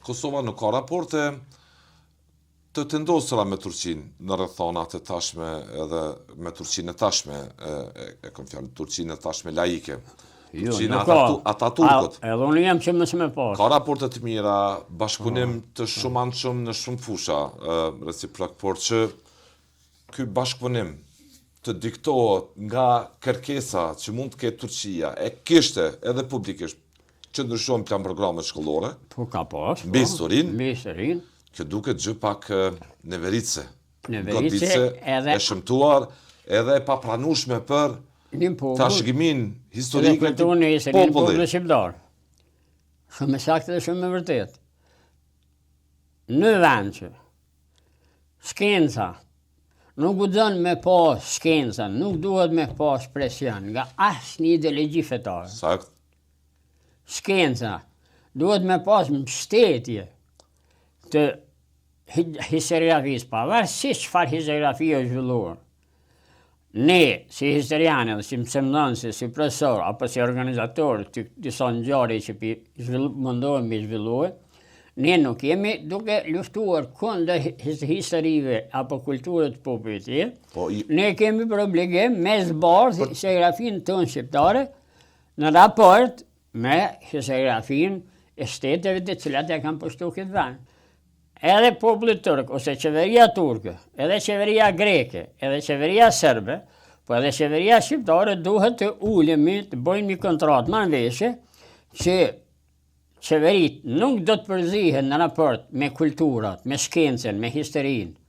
Kosova nuk ka raporte të tendosura me Turqinë në rrethanat e tashme edhe me Turqinë e tashme, e, e, e kom fjalën, Turqinë e tashme laike. Jo, Turqinë nuk ata, ka. ata turkët. A, edhe unë jam që mos me pas. Ka raporte të mira, bashkëpunim të shumanshëm në shumë fusha, reciprok, por që ky bashkëpunim të diktohet nga kërkesa që mund të ketë Turqia, e kishte edhe publikisht, që ndryshojnë plan programet shkollore, Po ka pas. Mbi historinë. Mbi historinë. Kjo duket gjë pak neveritse. Neveritse, edhe- e shëmtuar, edhe e papranueshme për Një popull. trashëgiminë Edhe historike kulturën e të historinë popullit. popullit shqiptar. Shumë e saktë dhe shumë e vërtetë. Në vend që shkenca nuk guxon me pas shkenca, nuk duhet me pas presion nga asnjë ideologji fetare. Sakt. Shkenca duhet me pas mbështetje të historiografisë, pavarësisht çfarë historiografie është zhvilluar. Ne, si historianë dhe si mësimdhënëse, si profesor apo si organizator të disa ngjarje që pi mundohemi mi zhvillue, ne nuk jemi duke luftuar kundër historive apo kulturës të popullit tjerë. Po, i- Ne kemi për obligim me zbardh historiografinë tonë shqiptare në raport me historiografinë e shteteve të cilat e kanë pushtuar këtë vend. Edhe populli turk ose qeveria turke, edhe qeveria greke, edhe qeveria serbe, po edhe qeveria shqiptare duhet të ulemi, të bëjnë një kontratë marrëveshje që qeverit nuk do të përzihen në raport me kulturat, me shkencën, me historinë.